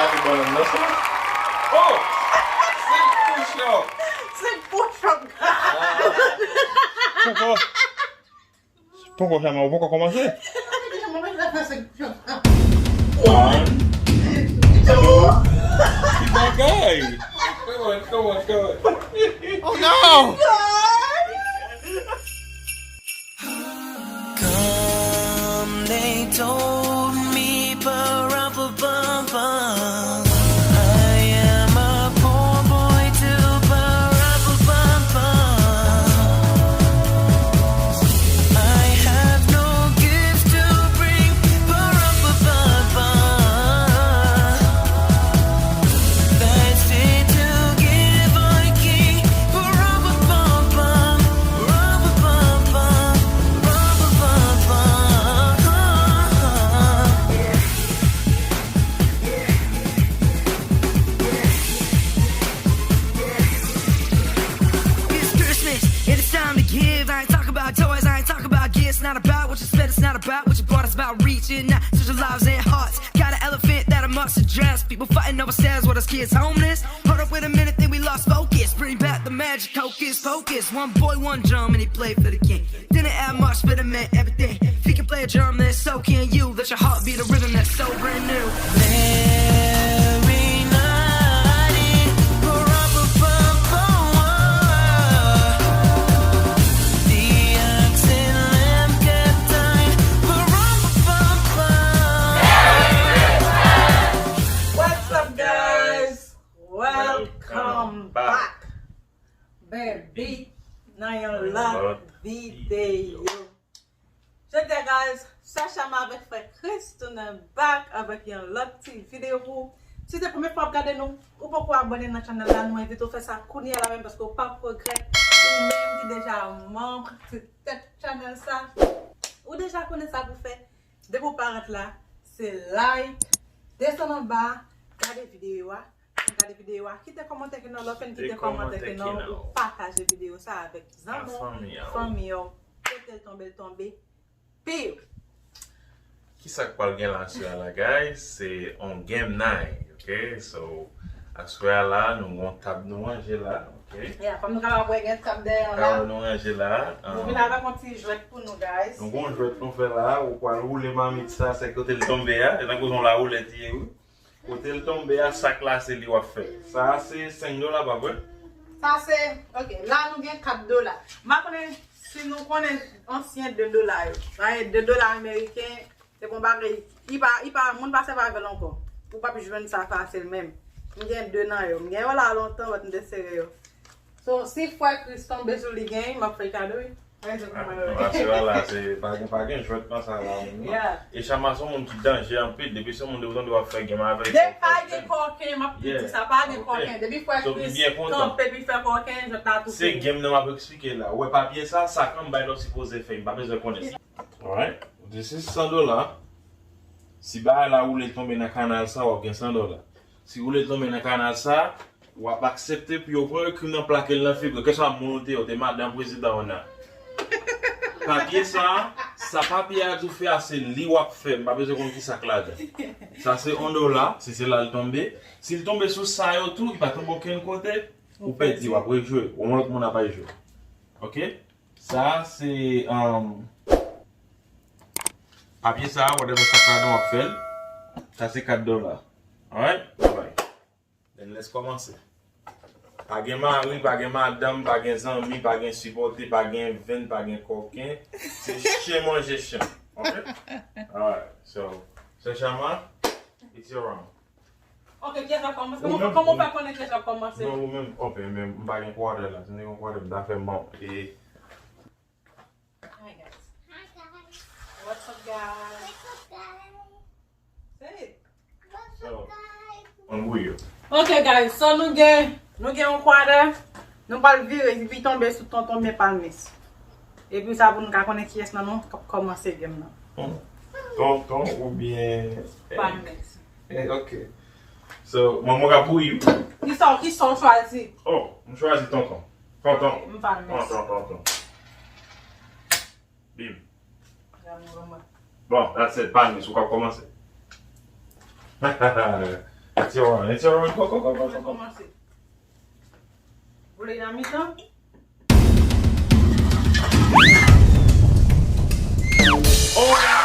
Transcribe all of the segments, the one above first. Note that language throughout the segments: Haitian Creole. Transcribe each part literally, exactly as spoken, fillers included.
Gade bannann nan sa. Oh! Senk push up! Senk push up, guys! Poko, poko, Chama, ou poko kòmanse? One, two. Ki bagay? Come on, come on, come on. Oh no! Come, they told me, pa-ra-pa-pam-pam. I am a poor boy too, pa-ra-pa-pam-pam. I have no gifts to bring, pa-ra-pa-pam-pam. That's it to give our king, pa-ra-pa-pam-pam, pa-ra-pa-pam-pam. It's Christmas, and it's time to give. I ain't talking about toys, I ain't talking about gifts. Not about what you spent, it's not about what you bought. It's about reaching out to the lives and hearts. Got an elephant that I must address. People fighting over sales, what us kids homeless? Hold up, wait a minute, think we lost focus. Bring back the magic, hocus pocus. One boy, one drum, and he played for the king. Didn't have much, but it meant everything. If you can play a drum, then so can you. Let your heart be the rhythm that's so brand new. Merry night, pa-ra-pa-pam-pam. The oxen lamb kept time, pa-ra-pa-pam-pam. What's up, guys? Welcome back. Baby, nan yon lòt videyo. Jodi a, guys, Sè Chama avèk frè Chris tounen back avèk yon lòt ti videyo pou ou. Si se premye fwa w ap gade nou, ou poko abòne nan channel la, nou envite w fè sa kounye a la menm paske w p ap regrèt. Ou menm ki deja manm, ki tèt channel sa, ou deja konnen sa pou fè. Depi w pa rant la, se like, desann anba, gade videyo a, gade videyo a, kite kòmantè ki nan, lè w fin kite kòmantè ki nan, ou pataje videyo sa avèk zanmi w, fanmi w, kote l tonbe, l tonbe, piw. Kisa k pral gen la aswè a la, guys? Se on game night, ok? So, aswè a la, nou gon tab nou ranje la, ok? Yeah, fò nou kapab wè gen tab dèyè la. Tab nou ranje la. Nou vin avèk yon ti jwèt pou nou, guys. Nou gon jwèt nou fè la, ou pral woule mamit sa, se kote l tonbe a, se tankou se yon lawoulèt ye, wi. Kote l tonbe a, sa k la se li w ap fè. Sa a se senk dola, pa vre? Sa se, ok, la nou gen kat dola. M pa konnen si nou konnen ansyen de dola yo. Sa e de dola ameriken, se bon bagay, li pa, li pa, moun pa sèvi avè l ankò. Ou p ap jwenn sa fasil menm. M gen de nan yo. M gen yo la lontan, but m te sere yo. So, si frè Chris tonbe sou li, gen, m ap fè kado, wi. Aswè a la, se pa gen, pa gen jwèt nan sa la menm, non. E Chama se yon moun ki danje anpil. Depi se yon moun depi w tande w ap fè game avè l, depi pa gen kòken, m ap tou di sa, pa gen kòken. Depi frè Chris kanpe epi fè kòken, jwèt la tou fini. Se game nan m ap eksplike la. Ou wè papye sa, sa kanmbay la w sipoze fè. M pa bezwen konnen. Alright. This is san dola. Si bagay la woule tonbe nan kanal sa, w ap gen san dola. Si woule tonbe nan kanal sa, w ap aksepte pou yo pran rekrim nan plake l nan figi w, kèlkeswa moun ou te ye, ou te madanm prezidan ou nan. Papye sa, sa papye a di w fè a, se li w ap fè, m pa bezwen konn kisa k ladan. Sa se yon dola, si se la l tonbe. Si l tonbe sou sa yo tou, li pa tonbe okenn kote, ou pèdi, w ap rejwe, yon lòt moun ap al jwe. Ok? Sa se, um, papye sa, whatever sa k ladan w ap fè l. Sa se kat dola. Alright? Bye bye. Then let's kòmanse. Pa gen mari, pa gen madanm, pa gen zanmi, pa gen sipòte, pa gen venn, pa gen kòken. Se chen manje chen. Ok? Alright. So, Sè Chama, it's your round. Ok, kiyès ap kòmanse? Kòman, kòman w fè konnen kiyès ap kòmanse? Non, ou menm. Ok, men m pa gen quarter la. Si m te gen quarter, m ta fè man. E Hi, guys. Hi, guys. What's up, guys? What's up, guys? Say it. What's up, guys? Anbouye. Ok, guys, so nou gen, nou gen yon quarter. Nou pral vire, li tonbe sou tonton men Palmis. Epi sa pou nou ka konnen kiyès nan nou k ap kòmanse game nan. Hmm. Tonton oubyen, eh, Palmis. Eh, ok. So, manman ka pou wi. Kisa, kisa w chwazi? Oh, m chwazi tonton. Tonton. Ok, m pa miss. Tonton, tonton. Bim. Bon, that's it. Palmis, ou ka kòmanse. It's your run, it's your run. Go, go, go, go, go, go. Mwen kòmanse. Ou vle nan mitan? Oh, yeah!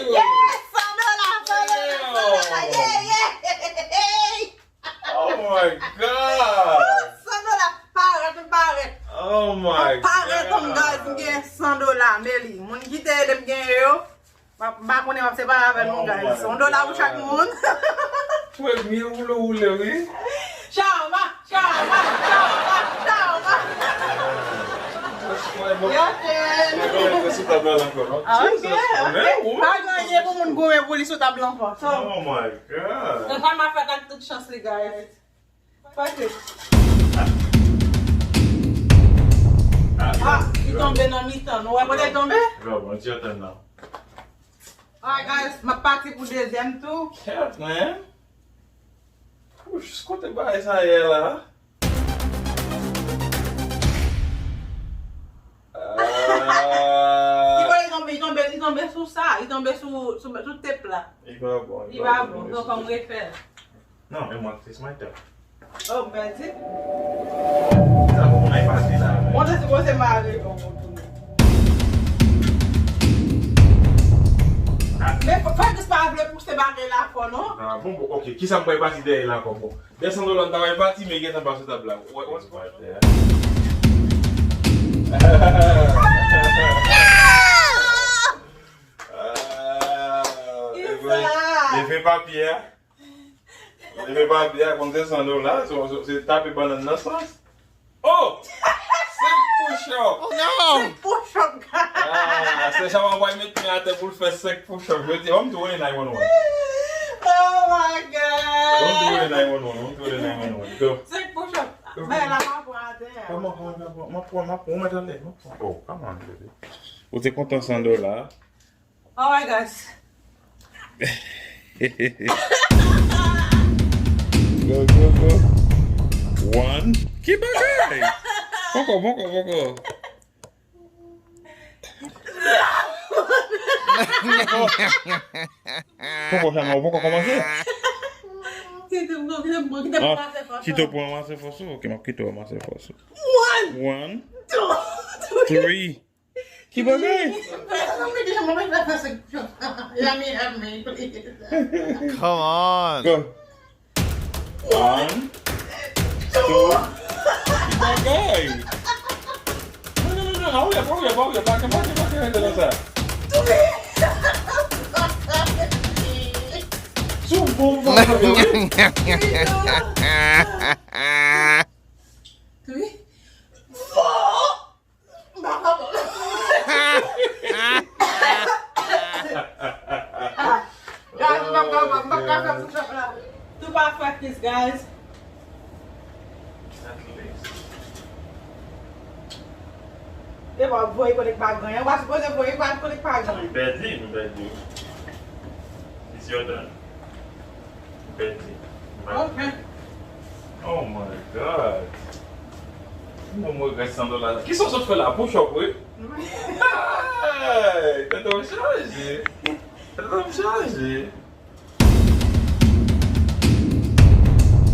Yes, san dola, san dola, san dola, yeah, yeah, yeah. Oh my God! San dola, parèt, m parèt. Oh my God! M parèt, m guys, m gen san dola, Meli. Moun ki te ede m genyen yo, m pa konnen m ap separe avè nou, guys. Yon dola pou chak moun. Premye woule woule, wi. Shawarma, shawarma, shawarma, shawarma. Yo, chen. Ok, ok. Pa gen anyen pou moun goumen pou li sou tab la ankò. So, oh my God. Sa m ap fè ak tout chans li, guys. Pase. Ah, li tonbe nan mitan. Nou wè kote l tonbe? Yo, bon, ti antenn nan. Alright, guys, m ap pati pou dezyèm tou. Kèt, man. Ou jis kote bagay sa ye la? Li pa li tonbe, li tonbe, li tonbe sou sa, li tonbe sou, sou, sou tep la. Li pa bon, li pa bon. Donk, fò m refè l. Non, e mwen ki se sniper. Oh, m pèdi. Sa pou moun ay pase la, men. Mwen te sipoze mare yon moun tou. Men fò, fò jis pa vle pouse bagay la fò, non? Ah, bon, bon, ok. Kisa m pral pase dèyè la kòm bon? De san dola m ta pral pati, men gentan pase tab la. Wè, wè, wè. Ah, leve, leve papye a. Leve papye a, konn se san dola, se, se, se tape bannann nan sans. Oh! Senk push up! Oh, no! Senk push up, guys! Ah, se sa w ap met men atè pou l fè senk push up. Yo di, ban m tou rele nine one one. Oh my God! Ban m tou rele nine one one, ban m tou rele nine one one. Go. Senk push up. Men la pa pran atè a. Kòman, kòman, kòman, m ap pran, m ap pran, ou mèt anlè, m ap pran. Oh, come on, baby. Ou te kontan san dola? Alright, guys. Go, go, go. One. Ki bagay? Poko, poko, poko. Poko, Chama, ou poko kòmanse? Kite m, kite m, kite m ranmase fòs ou. Ah, kite w pou ranmase fòs ou? Ok, m ap kite w ranmase fòs ou. One. One. Two. Three. Three. Ki bagay? Let me help me, please. Come on. Go. One, two. Ki bagay? Non, non, non, non, hurry up, hurry up, hurry up. Pake, pake, pake, rete nan sa. Sou bon, bon, bon, bon, wi. Three. Four. M pa kapab. Guys, m pa kapab, m pa kapab pou chòk la. Tou pa fè plis, guys. E pa voye kote k pa gen anyen. Ou pa sipoze voye kote k pa gen anyen. M pèdi, m pèdi. It's your turn. M pèdi. Ok. Oh my God. Mwen, mwen regrèt san dola. Kisa w sot fè la? Push up, wi. Hey, tèt w chaje. Tèt w chaje.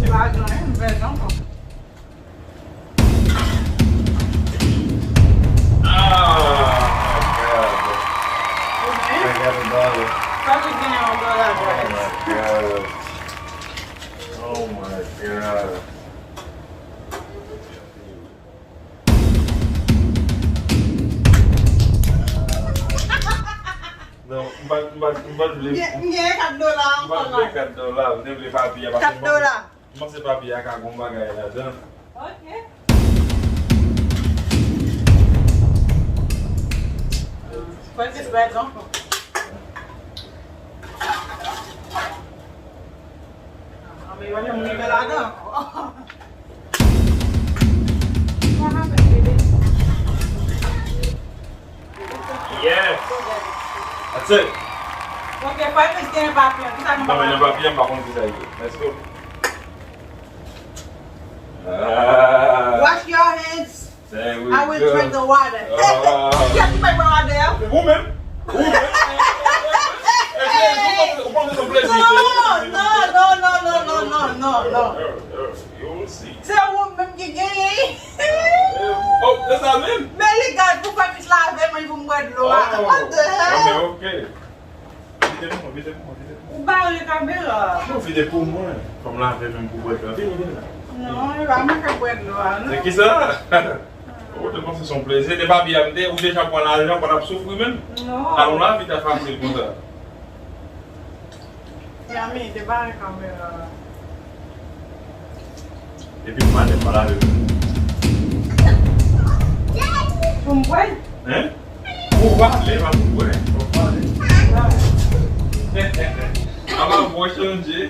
Se pa jan, hein, m pèdi ankò. Ah, my God. I got a dollar. Sa ki gen yon dola, guys. Oh my God. Oh my God. Non, M pa t, m pa t, m pa t vle. M gen, m gen kat dola ankò la. M pa t vle kat dola, m te vle papye a, paske kat dola. M panse papye a ka gon bagay ladan. Ok. Kòl se bay donk. Anmè, yo menm rive ladan ankò. What happened, baby? Yes. That's it. Ok, fò Elvis gen papye. Kisa nou pa... Non, men nan papye, m pa konn kisa l ye. Let's go. Ah. Wash your hands. There we go. I will drink the water. Ah. Kiyès ki bay bwè water a? Ou menm. Ou menm. Ou pa bezwen plezi. Non, non, non. You will see. Se ou menm ki genyen. Oh, se sa menm? Men li gad pou fè mis lave men pou m bwè dlo a. Oh. What the hell? Ah, men ok. Vide pou mwen, vide pou mwen, vide pou mwen. Ou ba yo le kamera. Non, vide pou mwen. Fò m lave men pou bwè dlo. Vini, vini la. Non, e pa mwen k ap bwè dlo a, non. Se kisa? Ou te panse se yon plezi? Te papye a m te, ou deja pran lajan, pa t ap soufri menm. Non. Alon la, vi ta fasil konsa. Yami, te bare kamera a. Epi m pale, m pale avèk ou. Pou m kwè? Hein? Ou pale, pa pou kwè. Ou pale. Apa w chanje?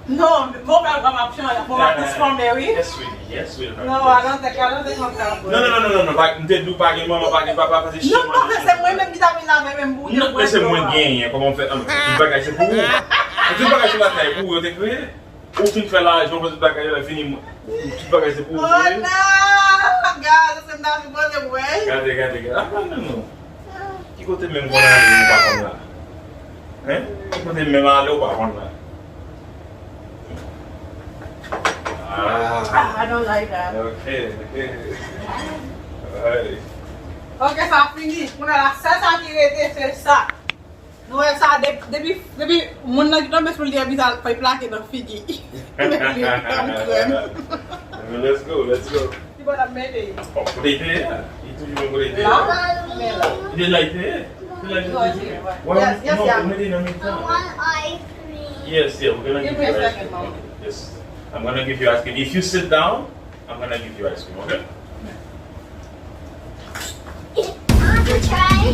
Non, bon, pa, pa, m ap chanje, bon, m ap transfòme, wi. Yes, sweetie. Yes, sweetheart. No, I don't think, I don't think I'm that good. Non, non, non, non, non, non, pa, m te di w pa gen manman, pa gen papa, pase... Non, non, se mwen menm ki ta vin la menm pou... Non, men se mwen genyen, kòman m fè, an, tout bagay se pou ou. Tout bagay sou latè pou ou yo te kreye. Ou fin fè lajan, ou fè tout bagay la, fini, tout bagay se pou ou. Oh non, gade, se m ta sipoze wè. Gade, gade, gade. Ah, non, non, non. Ki kote menm konn ale, ou pa konn la? Hein? Ki kote menm ale, ou pa konn la? Ah. Ah, I don't like that. Ok, ok. Alright. Ok, sa fini. Kounye a la, sèl sa ki rete, se sa. Nou wè sa, de-, depi, depi moun nan ki tonbe sou li an, bizal fè plake nan figi. Li pran krèm. Let's go, let's go. Ki bò n ap mete? Oh, kote li te ye a? Li toujou menm kote li te ye a. La? Men la. Li te la, li te ye. Li te la, li te ye. Yes, yes, yeah. Mete nan mitan. Yes, yeah, we're gonna give you ice cream. Yes. I'm gonna give you ice cream. If you sit down, I'm gonna give you ice cream, okay? I want to try.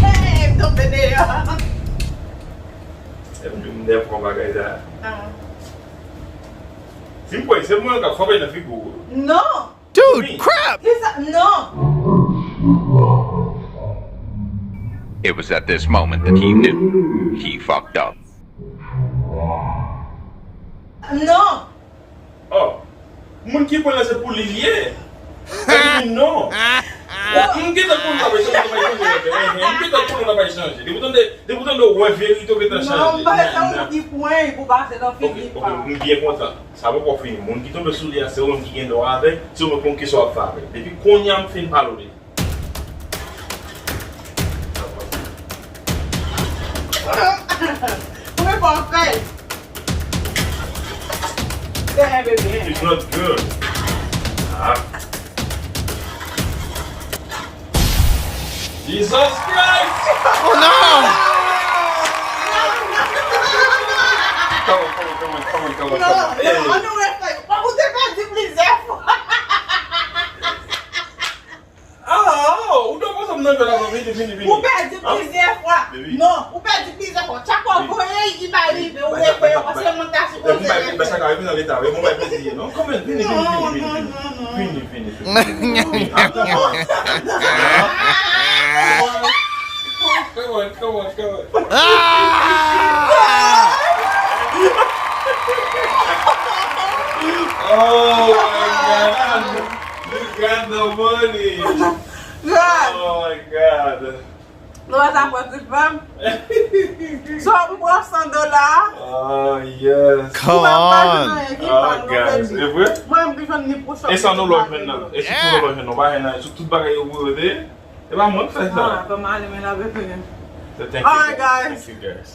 Hey, m tonbe deyò. E m di w m dèyè fè yon bagay sa. Ah. Si m kwè se mwen k ap frape nan figi w. Non. Dude, crap! Kisa? Non. It was at this moment that he knew he fucked up. Non. Oh. Moun ki pran la se pou li l ye. Sa vle di non. Oh, m gentan konnen w t ap chanje, w t ap chanje. M gentan konnen w t ap chanje. Depi w tande, depi w tande w wè verite, w gentan chanje. Non, m pa janm di pwen pou pase nan figi pa. Ok, ok, m byen kontan. Sa poko fini. Moun ki tonbe sou li a, se ou menm ki gen dwa avè l, se ou menm ki konn kisa w ap fè avè l. Depi kounye a m fin pale w de li. Ou menm pa w fè l. Dèyè bebe. It's not good. Ah. Jesus Christ! Oh no! Come on, come on, come on, come on, come on, come on. Non, non, ann nou refè. Ou te pèdi plizyè fwa. Ah, ou dwe konsa m nan jwèt avan, vini, vini, vini. Ou pèdi plizyè fwa. Non, ou pèdi plizyè fwa. Chak fwa w voye, li pa rive, ou refè, paske moun ta sipoze refè. Mwen sa ka rive nan leta, mwen bay plezi, non? Come on, vini, vini, vini, vini, vini. Vini, vini, vini. Come on, come on, come on. Ah! Oh my God. You got the money. God. Oh my God. Nou wè sa pran ti fanm. So, m pran san dola. Oh, yes. Come on. Oh, guys. E vre? Mwen, m pi fanm ni pou sa. E sa nou lòj menm nan. E sou tou nou lòj menm nan. Pa gen nan, sou tout bagay yo pou yo te. E pa mwen k fè sa. Ah, kòman ale men la bebe. So, thank you, guys. Thank you, guys.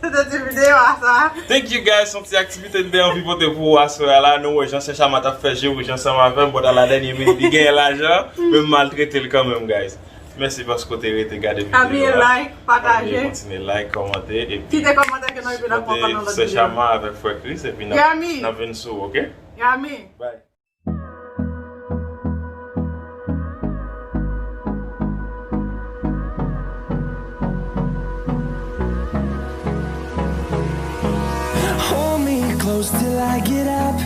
Se te ti videyo a sa. Thank you guys, son ti aktivite m te anvi pote pou ou aswè a la. Nou wè jan Sè Chama t ap fè jewouj ansanm avè m, but à la dernière minute li genyen lajan, men m maltrete l kanmenm, guys. Mèsi paske w te rete gade videyo a. Pa bliye like, pataje. Pa bliye kontinye like, kòmante, epi kite kòmantè ke nou rive nan pòpòt nan lòt videyo. Sè Chama avèk frè Chris, epi n ap, n ap vin sou ou, oke? Yami. Bye. Hold me close till I get up.